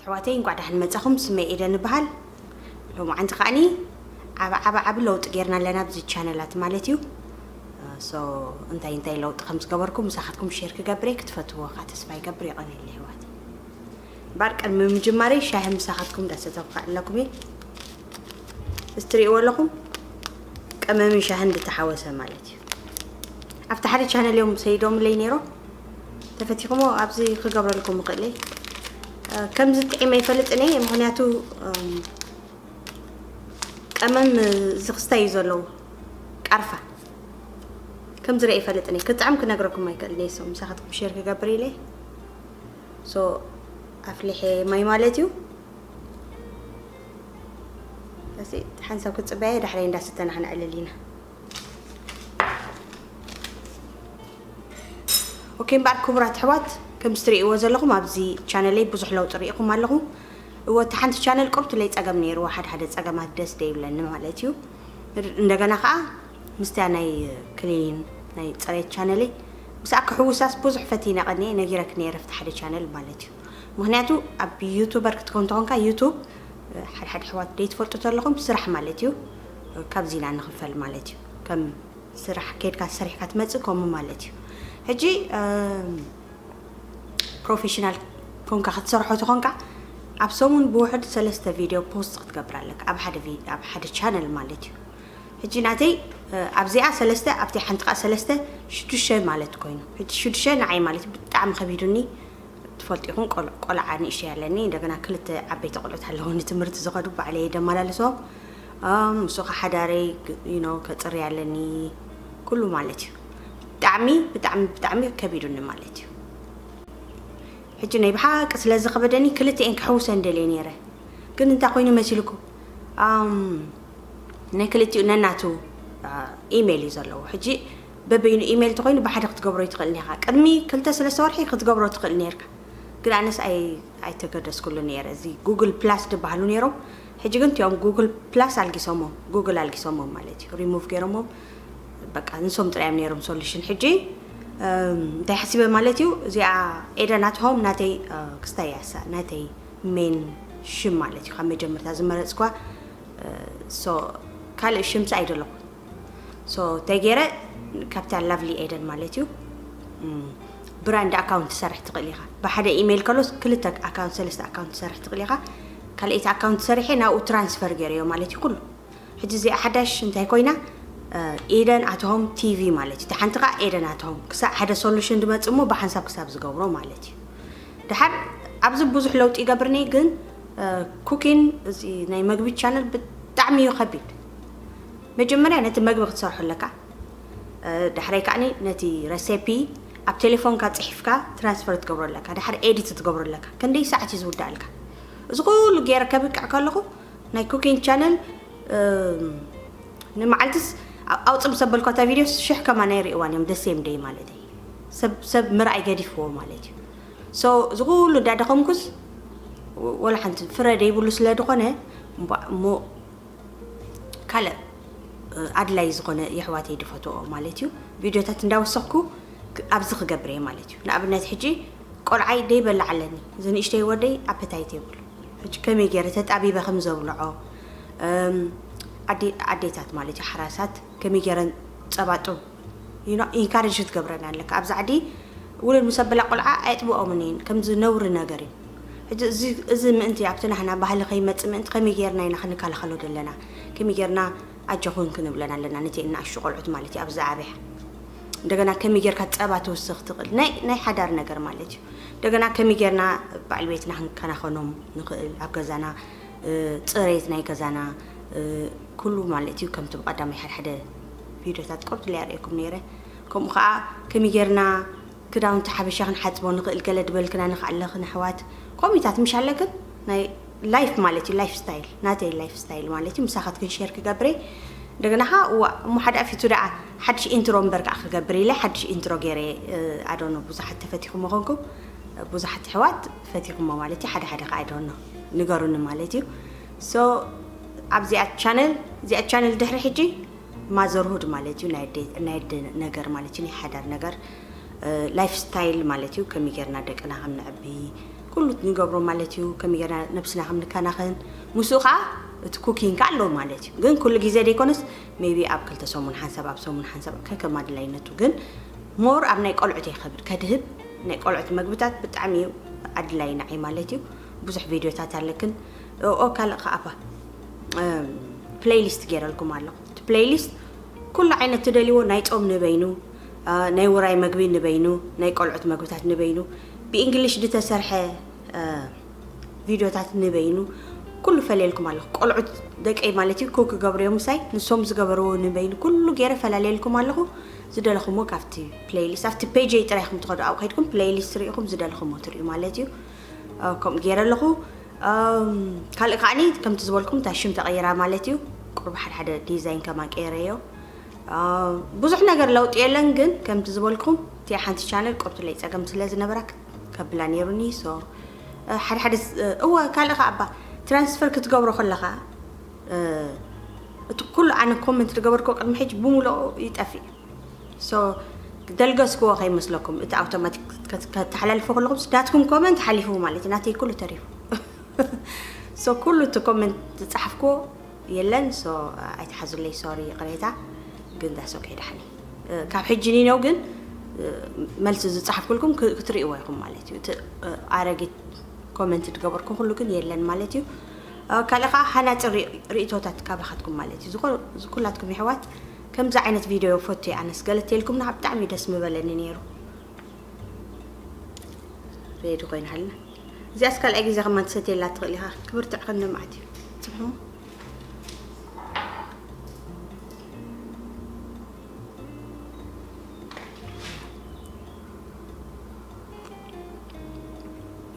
ኣሕዋተይ፣ እንኳዕ ደሓን መጻኹም። ስመይ ኤደን እበሃል። ሎማዓንቲ ከዓኒ ዓቢ ዓቢ ዓቢ ለውጢ ጌርና ኣለና ኣብዚ ቻነላት ማለት እዩ። ሶ እንታይ እንታይ ለውጢ ከም ዝገበርኩ ምሳኻትኩም ሼር ክገብር እየ። ክትፈትዎ ከዓ ተስፋ ይገብር። የቐንየለይ ኣሕዋተይ። እምበኣር ቅድሚ ምጅማረይ ሻሂ ምሳኻትኩም እንዳሰተኹ ኣለኩም እየ። እዚ ትርእይዎ ኣለኹም ቀመምን ሻሂን ዝተሓወሰ ማለት እዩ። ኣብቲ ሓደ ቻነል እዮም ሰይዶምለይ ነይሮም። ተፈቲኹሞ ኣብዚ ክገብረልኩም እኽእል እየ። ከምዚ ጥዒመ ይፈልጥን እየ፣ ምኽንያቱ ቀመም ዝኽስታይ እዩ ዘለዎ ቃርፋ። ከምዚ ርአ ይፈልጥን እየ። ክጥዕም ክነግረኩም ኣይክእልን እየ። ሶ ምሳኻትኩም ሼር ክገብር ኢለ። ሶ ኣፍሊሐ ማይ ማለት እዩ። እዚ ሓንሳብ ክጽበየ ዳሕራይ እንዳሰተና ክንዕልል ኢና። ኦኬ፣ እምበኣር ክቡራት ኣሕዋት፣ ከምዚ ትርእይዎ ዘለኹም ኣብዚ ቻነለይ ብዙሕ ለውጢ ርኢኹም ኣለኹም። እወ፣ እቲ ሓንቲ ቻነል ቁርብትለይ ጸገም ነይርዋ፣ ሓደ ሓደ ጸገማት ደስ ደይብለኒ ማለት እዩ። እንደገና ከዓ ምስቲያ ናይ ክሊን ናይ ጽሬት ቻነለይ ምስኣ ክሕውሳስ ብዙሕ ፈቲነ ቀኒየ ነጊረክ ነይረ፣ ኣብቲ ሓደ ቻነል ማለት እዩ። ምኽንያቱ ኣብ ዩቱበር ክትከውን እንተኾንካ ዩቱብ ሓደ ሓደ ኣሕዋት ደይትፈልጡ ተለኹም ስራሕ ማለት እዩ። ካብዚ ኢና ንኽፈል ማለት እዩ። ከም ስራሕ ከይድካ ሰሪሕካ ትመጽእ ከምኡ ማለት እዩ። ሕጂ ፕሮፌሽናል ኮንካ ክትሰርሖ ተኾንካ ኣብ ሰሙን ብውሕድ ሰለስተ ቪድዮ ፖስት ክትገብር ኣለካ ኣብ ሓደ ቪ- ኣብ ሓደ ቻነል ማለት እዩ። ሕጂ ናተይ ኣብዚኣ ሰለስተ ኣብቲ ሓንቲ ከዓ ሰለስተ ሽዱሽተ ማለት ኮይኑ ሕጂ ሽዱሽተ ንዓይ ማለት ብጣዕሚ ከቢዱኒ። ትፈልጡ ኢኹም ቆል- ቆልዓ ንእሽተይ ኣለኒ፣ እንደገና ክልተ ዓበይቲ ቆልዑት ኣለውኒ ትምህርቲ ዝኸዱ ባዕለይ የደመላልሶም። ምስኡ ከዓ ሓዳረይ ግ- you know ከፅሪ ኣለኒ ኩሉ ማለት እዩ። ብጣዕሚ ብጣዕሚ ብጣዕሚ ከቢዱኒ ማለት እዩ። ሕጂ ናይ ብሓቂ ስለ ዝኸበደኒ ክልቲኤን ክሕውሰን ደልየ ነይረ። ግን እንታይ ኮይኑ መሲልኩም? ኣም፣ ናይ ክልቲኡ ነናቱ ኢሜይል እዩ ዘለዎ። ሕጂ በበይኑ ኢሜይል ተኮይኑ ብሓደ ክትገብሮ ይትኽእል ኢኻ። ቅድሚ ክልተ ሰለስተ ወርሒ ክትገብሮ ትኽእል ነርካ። ግን ኣነስ ኣይ ኣይተገደስኩሉ ነይረ። እዚ ጉግል ፕላስ ዝበሃሉ ነይሮም። ሕጂ ግን እቲኦም ጉግል ፕላስ ኣልጊሶሞ፣ ጉግል ኣልጊሶሞ ማለት እዩ። ሪሙቭ ገይሮሞ በቃ ንሶም ጥራዮም ነይሮም ሶሉሽን። ሕጂ እንታይ ሓሲበ ማለት እዩ፣ እዚኣ ኤደን ኣት ሆም ናተይ ክስታይ ያሳ ናተይ ሜን ሽም ማለት እዩ። ካብ መጀመርታ ዝመረፅኳ ካልእ ሽምሲ ኣይደለኹ። ሶ እንታይ ገይረ ካብታ ላቭሊ ኤደን ማለት እዩ ብራንድ ኣካውንት ትሰርሕ ትኽእል ኢኻ። ብሓደ ኢሜይል ከሎስ ክልተ ኣካውንት ሰለስተ ኣካውንት ትሰርሕ ትኽእል ኢኻ። ካልኣይቲ ኣካውንት ሰሪሐ ናብኡ ትራንስፈር ገይረዮ ማለት እዩ ኩሉ። ሕጂ እዚኣ ሓዳሽ እንታይ ኮይና? ኤደን ኣትሆም ቲቪ ማለት እዩ። ሓንቲ ከዓ ኤደን ኣትሆም ክሳብ ሓደ ሶሉሽን ድመፅ እሞ ብሓንሳብ ክሳብ ዝገብሮ ማለት እዩ። ድሓር ኣብዚ ብዙሕ ለውጢ ይገብርኒ ግን ኩኪን እዚ ናይ መግቢ ቻነል ብጣዕሚ እዩ ከቢድ። መጀመርያ ነቲ መግቢ ክትሰርሖ ኣለካ። ዳሕራይ ከዓኒ ነቲ ረሴፒ ኣብ ቴሌፎንካ ፅሒፍካ ትራንስፈር ትገብሮ ኣለካ። ድሓር ኤዲት ትገብሮ ኣለካ። ክንደይ ሰዓት እዩ ዝውዳእልካ? እዚ ኩሉ ገይረ ከብቅዕ ከለኹ ናይ ኩኪንግ ቻነል ንመዓልትስ ኣውፅም ሰበልኳታ ቪድዮስ ሽሕ ከማን ኣይርእዋን እዮም ደሴም ደይ ማለት እዩ። ሰብ ሰብ ምርኣይ ገዲፍዎ ማለት እዩ። ሶ እዚ ኩሉ እንዳደኸምኩስ ወላ ሓንቲ ፍረ ደይብሉ ስለ ዝኾነ እሞ ካልእ ኣድላይ ዝኾነ የሕዋተይ ድፈትኦ ማለት እዩ ቪድዮታት እንዳወሰኽኩ ኣብዚ ክገብር እየ ማለት እዩ። ንኣብነት ሕጂ ቆልዓይ ደይበልዕ ኣለኒ፣ እዚ ንእሽተይ ወደይ ኣፐታይት የብሉ። ሕጂ ከመይ ገይረ ተጣቢበ ከም ዘብልዖ ኣዴታት ማለት እዩ ሓራሳት ከመይ ገይረን ጸባጡ ኢንካሬጅ ክትገብረን ኣለካ። ኣብዚ ዓዲ ውሉድ ምስ ኣበላ ቆልዓ ኣየጥብኦምን እየን፣ ከምዚ ነውሪ ነገር እዩ። ሕጂ እዚ ምእንቲ ኣብቲ ናህና ባህሊ ከይመጽእ ምእንቲ ከመይ ጌርና ኢና ክንከላኸሎ ዘለና? ከመይ ጌርና ኣጆኹን ክንብለን ኣለና ነቲ እናኣሹ ቆልዑት ማለት እዩ ኣብዚ ዓብያ። እንደገና ከመይ ጌርካ ጸባ ትውስኽ ትኽእል ናይ ሓዳር ነገር ማለት እዩ። እንደገና ከመይ ጌርና በዓል ቤትና ክንከናኸኖም ንኽእል ኣብ ገዛና ጽሬት ናይ ገዛና ኩሉ ማለት እዩ። ከምቲ ብቐዳማይ ሓደ ሓደ ቪድዮታት ቆርጥለ ያርእየኩም ነይረ። ከምኡ ከዓ ከመይ ጌርና ክዳውንቲ ሓበሻ ክንሓፅቦ ንኽእል ገለ ድበልክና ንኽኣለኽን ኣሕዋት ኮሚታት ምሽ ኣለክን ናይ ላይፍ ማለት እዩ። ላይፍ ስታይል ናተይ ላይፍ ስታይል ማለት እዩ። ምሳኻትክን ሼር ክገብር እየ። እንደገና ከዓ እዋ እሞ ሓደ ኣፊቱ ደኣ ሓድሽ ኢንትሮ እምበር ከዓ ክገብር ኢለ ሓድሽ ኢንትሮ ገይረ ኣዶኖ ብዙሓት ተፈቲኹም መኾንኩም ብዙሓት ኣሕዋት ፈቲኹሞ ማለት እዩ። ሓደ ሓደ ከዓ ኣዶኖ ንገሩኒ ማለት እዩ። ሶ ኣብዚኣ ቻነል እዚኣ ቻነል ድሕሪ ሕጂ ማዘርሁድ ማለት እዩ ናይ ኣደ ነገር ማለት እዩ ናይ ሓዳር ነገር ላይፍ ስታይል ማለት እዩ። ከመይ ጌርና ደቅና ከም ነዕቢ ኩሉ ንገብሮ ማለት እዩ። ከመይ ጌርና ነብስና ከም ንከናኸን፣ ምስኡ ከዓ እቲ ኩኪንግ ከዓ ኣለዎ ማለት እዩ። ግን ኩሉ ግዜ ዘይኮነስ፣ ሜቢ ኣብ ክልተ ሰሙን ሓንሳብ፣ ኣብ ሰሙን ሓንሳብ፣ ከከም ኣድላይነቱ። ግን ሞር ኣብ ናይ ቆልዑት እየ ከብድ ከድህብ፣ ናይ ቆልዑት መግብታት ብጣዕሚ እዩ ኣድላይ ንዓይ ማለት እዩ። ብዙሕ ቪድዮታት ኣለክን። ኦ፣ ካልእ ከዓ፣ ኣባ፣ ፕሌይሊስት ገይረልኩም ኣለኹ። እቲ ፕሌይሊስት ኩሉ ዓይነት ትደልይዎ፣ ናይ ጾም ንበይኑ፣ አ፣ ናይ ውራይ መግቢ ንበይኑ፣ ናይ ቆልዑት መግብታት ንበይኑ፣ ብእንግሊሽ ዝተሰርሐ፣ አ፣ ቪድዮታት ንበይኑ፣ ኩሉ ፈለየልኩም ኣለኹ። ቆልዑት ደቀይ ማለት እዩ፣ ኩክ ክገብሩ እዮም ምሳይ፣ ንሶም ዝገበርዎ ንበይኑ፣ ኩሉ ገይረ ፈላለየልኩም ኣለኹ። ዝደለኹምዎ ካብቲ ፕሌይሊስት፣ ኣብቲ ፔጀይ ጥራይ ኢኹም ትኸዱ፣ ኣብኡ ከይድኩም ፕሌይሊስት ርኢኹም ዝደለኹምዎ ትርእዩ ማለት እዩ። አ፣ ከምኡ ገይረ ኣለኹ። ኣም፣ ካልእ ከዓኒ ከምቲ ዝበልኩም እታ ሽም ተቐይራ ማለት እዩ። ቁሩብ ሓደ ሓደ ዲዛይን ከማን ቀይረዮ። አ፣ ብዙሕ ነገር ለውጢ የለን፣ ግን ከምቲ ዝበልኩም እቲኣ ሓንቲ ቻነል ቁርብትለይ ጸገም ስለ ዝነበራ ከብላ ነይሩኒ። ሶ፣ እ፣ ሓደ ሓደ ስ-፣ እ፣ እወ፣ ካልእ ከኣ እባ ትራንስፈር ክትገብሮ ከለኻ፣ እ፣ እቲ ኩሉ ኣነ ኮመንት ዝገበርኮ ቅድሚ ሕጂ ብምሉኡ ይጠፍእ። ሶ፣ ደልገስክዎ ከይመስለኩም፣ እቲ ኣውቶማቲክ ከት-፣ ከተሓላልፎ ከለኹም ናትኩም ኮመንት ሓሊፉ ማለት እዩ፣ ናተይ ኩሉ ተሪፉ። ሶ፣ ኩሉ እቲ ኮመንት ዝጸሓፍክዎ የለን። ሶ፣ ኣይትሓዙለይ፣ ሶሪ፣ ይቕሬታ። ግን ዳስ ኦኬ፣ ደሓን እዩ። እ፣ ካብ ሕጂ ኒነው ግን፣ እ፣ መልሲ ዝጸሓፍኩልኩም ክ-፣ ክትርእይዎ ኢኹም ማለት እዩ። እቲ፣ እ፣ ኣረጊት ኮመንት ዝገበርኩ ኩሉ ግን የለን ማለት እዩ። እ፣ ካልእ ከኣ ሃናጺ ርኢ-፣ ርእይቶታት ካባኻትኩም ማለት እዩ። ዝኾ-፣ ኩላትኩም የሕዋት ከምዚ ዓይነት ቪድዮ ፈቱ እየ ኣነስ ገለ ተልኩም ንዓ ብጣዕሚ ደስ ምበለኒ ነይሩ። ሬዲ ኮይና ሃልና። እዚኣስ ካልኣይ ግዜ ከማን ትሰትየላ ትኽእል ኢኻ። ክብርትዕ ከነ መዓት እዩ። ጽብሑ።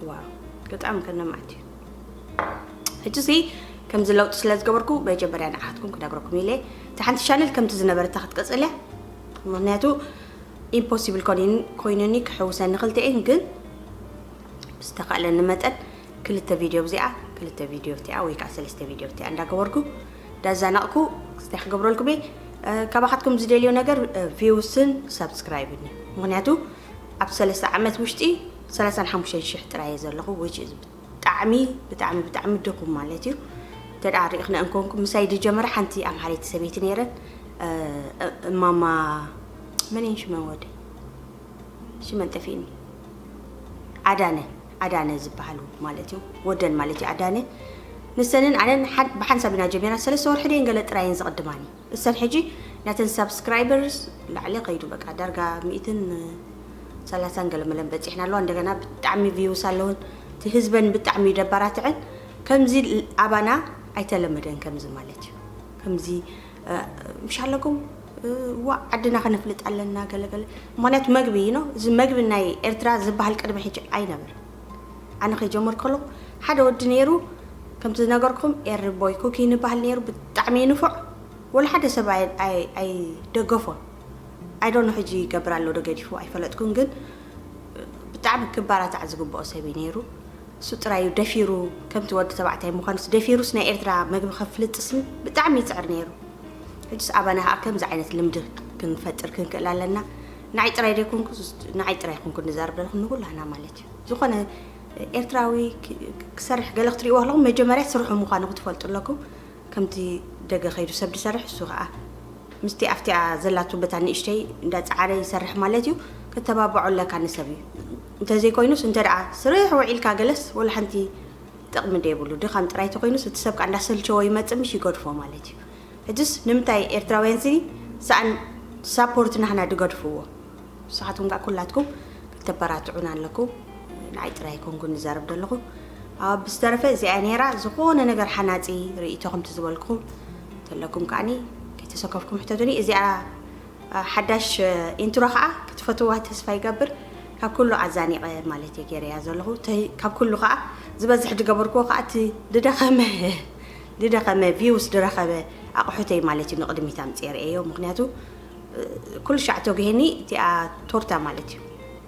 ዋው፣ ገጣሚ ከነ መዓት እዩ። ሕጂ ሲ ከምዚ ለውጢ ስለ ዝገበርኩ መጀመርያ ንዓኻትኩም ክነግረኩም ኢለ። እታ ሓንቲ ቻነል ከምቲ ዝነበረታ ክትቀጽል እያ። ምኽንያቱ ኢምፖሲብል ኮኒ-፣ ኮይኑኒ ክሕውሰኒ ክልተኤን፣ ግን ብዝተኻእለኒ መጠን ክልተ ቪድዮ ብዚኣ፣ ክልተ ቪድዮ ብቲኣ፣ ወይ ከዓ ሰለስተ ቪድዮ ብቲኣ እንዳገበርኩ እንዳዛነቕኩ ክስታይ ክገብረልኩም እየ። እ፣ ካባኻትኩም ዝደልዮ ነገር፣ እ፣ ቪውስን ሳብስክራይብን እዩ። ምኽንያቱ ኣብ ሰለስተ ዓመት ውሽጢ ሰላሳን ሓሙሽተን ሽሕ ጥራይ እየ ዘለኹ፣ which is ብጣዕሚ፣ ብጣዕሚ፣ ብጣዕሚ ድኹም ማለት እዩ። እንተ ደኣ ርኢኽና እንኮንኩም፣ ምሳይ ዝጀመረ ሓንቲ ኣምሓረይቲ ሰበይቲ ነይረን፣ እ፣ እ፣ እማማ፣ መን እየን ሽመን ወደይ? ሽመን ጠፊእኒ። ኣዳነ፣ ኣዳነ ዝበሃሉ ማለት እዩ። ወደን ማለት እዩ ኣዳነ። ንሰንን ኣነን ሓድ-፣ ብሓንሳብ ኢና ጀሚርና፣ ሰለስተ ወርሒ ድየን ገለ ጥራይ እየን ዝቕድማኒ። እሰን ሕጂ ናተን ሳብስክራይበርስ ላዕሊ ከይዱ፣ በቃ ዳርጋ ሚእትን ሰላሳን ገለ መለን በጺሕና ኣለዋ። እንደገና ብጣዕሚ ቪውስ ኣለውን። እቲ ህዝበን ብጣዕሚ ደባራትዐን። ከምዚ ኣባና ኣይተለመደን፣ ከምዚ ማለት እዩ። ከምዚ፣ እ፣ ምሽ ኣለኩም፣ እ፣ ዋ፣ ዓድና ከነፍልጥ ኣለና፣ ገለ ገለ። ምኽንያቱ መግቢ፣ ዩ ኖ፣ እዚ መግቢ ናይ ኤርትራ ዝበሃል ቅድሚ ሕጂ ኣይነበረን። ኣነ ከይጀመርኩ ከለኹ ሓደ ወዲ ነይሩ፣ ከምቲ ዝነገርኩም ኤሪ ቦይ ኩኪ ንበሃል ነይሩ፣ ብጣዕሚ እዩ ንፉዕ። ወላ ሓደ ሰብ ኣይ-፣ ኣይ-፣ ኣይደገፎን። ኣይ ዶንት ኖ ሕጂ ይገብር ኣሎ ዶ ገዲፉ ኣይፈለጥኩን፣ ግን ብጣዕሚ ክበራታዕ ዝግብኦ ሰብ እዩ ነይሩ። እሱ ጥራይ እዩ ደፊሩ፣ ከምቲ ወዲ ተባዕታይ ምዃኑስ ደፊሩስ ናይ ኤርትራ መግቢ ከፍልጥስ ብጣዕሚ ይጽዕር ነይሩ። ሕጅስ ኣባና ከኣ ከምዚ ዓይነት ልምዲ ክንፈጥር ክንክእል ኣለና። ንዓይ ጥራይ ደይኮንኩስ፣ ንዓይ ጥራይ ኮንኩ ንዛረብ ዘለኹ፣ ንኩላህና ማለት እዩ። ዝኾነ ኤርትራዊ ክ-፣ ክሰርሕ ገለ ክትርእይዎ ከለኹም መጀመርያ ስርሑ ምዃኑ ክትፈልጡ ኣለኩም። ከምቲ ደገ ከይዱ ሰብ ዝሰርሕ፣ እሱ ከኣ ምስቲ ኣብቲኣ ዘላቱ በታ ንእሽተይ እንዳጸዓረ ይሰርሕ ማለት እዩ። ከተባብዖ ኣለካ ንሰብ እዩ። እንተዘይኮይኑስ፣ እንተ ደኣ ስርሕ ውዒልካ ገለስ፣ ወላ ሓንቲ ጥቕሚ ደይብሉ። ድኻም ጥራይ ተኾይኑስ፣ እቲ ሰብ ከኣ እንዳሰልቸዎ ይመጽእ፣ ምሽ ይገድፎ ማለት እዩ። ሕጅስ ንምንታይ ኤርትራውያን ሲ ሰኣን ሳፖርት ናህና ድገድፍዎ? ንስኻትኩም ከኣ ኩላትኩም ክተበራትዑና ኣለኩም። ንዓይ ጥራይ ኣይኮንኩን ዝዛረብ ዘለኹ። ኣብ ዝተረፈ እዚኣ ነይራ። ዝኾነ ነገር ሓናጺ ርእይቶ ከምቲ ዝበልኩኹም እንተለኩም ከኣኒ ከይተሰከፍኩም ሕተቱኒ። እዚኣ፣ አ፣ ሓዳሽ፣ እ፣ ኢንትሮ ከኣ ክትፈትዋ ተስፋ ይገብር። ካብ ኩሉ ኣዛኒቐ ማለት እየ ገይረያ ዘለኹ። ተይ-፣ ካብ ኩሉ ከኣ ዝበዝሕ ዝገበርክዎ ከኣ እቲ ዝደኸመ፣ ዝደኸመ ቪውስ ዝረኸበ ኣቑሑተይ ማለት እዩ ንቕድሚት ኣምጽኤ ርእየዮ። ምኽንያቱ ኩሉ ሻዕ ተጉሄኒ እቲኣ ቶርታ ማለት እዩ።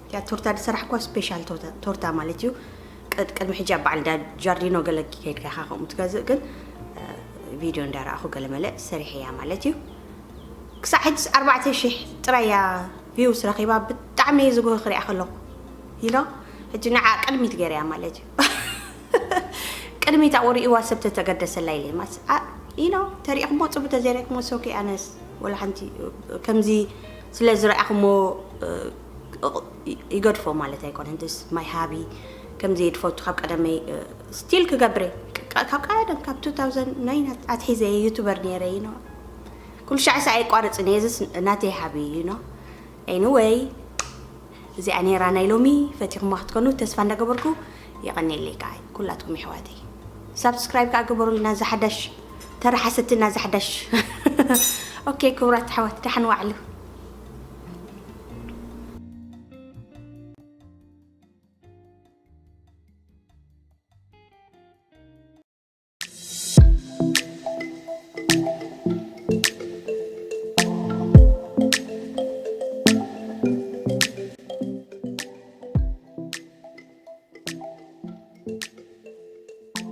እቲኣ ቶርታ ዝሰራሕኳ ስፔሻል ቶርታ፣ ቶርታ ማለት እዩ። ቅድ-፣ ቅድሚ ሕጂ ኣብ በዓል እንዳ ጃርዲኖ ገለ ከይድካ ኢኻ ከምኡ ትገዝእ፣ ግን፣ እ፣ ቪድዮ እንዳረኣኹ ገለ መለ ሰሪሐያ ማለት እዩ። ክሳዕ ሕጂስ ኣርባዕተ ሽሕ ጥራይ እያ ቪውስ ረኺባ፣ ብጣዕሚ እየ ዝጉህ ክሪኣ ከለኹ። ዩ ኖ፣ ሕጂ ንዓ ቅድሚት ገይረያ ማለት እዩ። ቅድሚት ኣብኡ ርእይዋ ሰብ ተተገደሰላ ኢለ ማስ you know ተሪእኹሞ ጽቡ ተዘይረእኩሞ ሶኪ ኣነስ ወላ ሓንቲ ከምዚ ስለ ዝረኣኹሞ ይገድፎ ማለት ኣይኮነን። ስ ማይ ሃቢ ከምዚ ይድፈቱ ካብ ቀደመይ ስቲል ክገብረ ካብ ቀደም ካብ two thousand nine ኣትሒዘ ዩቱበር ነይረ you know ኩሉ ሻዕ ሰ ኣይቋርጽን እየ ዝስ ናተይ ሃቢ you know anyway እዚኣ ነይራ ናይ ሎሚ ፈቲኹማ ክትኮኑ ተስፋ እንዳገበርኩ የቐኒየለይ ከዓ ኩላትኩም ይሕዋተይ ሳብስክራይብ ከዓ ግበሩልና ዝሓደሽ ተረሓሰትና ዝሓደሽ okay ክቡራት ኣሕዋት ደሓን ዋዕሉ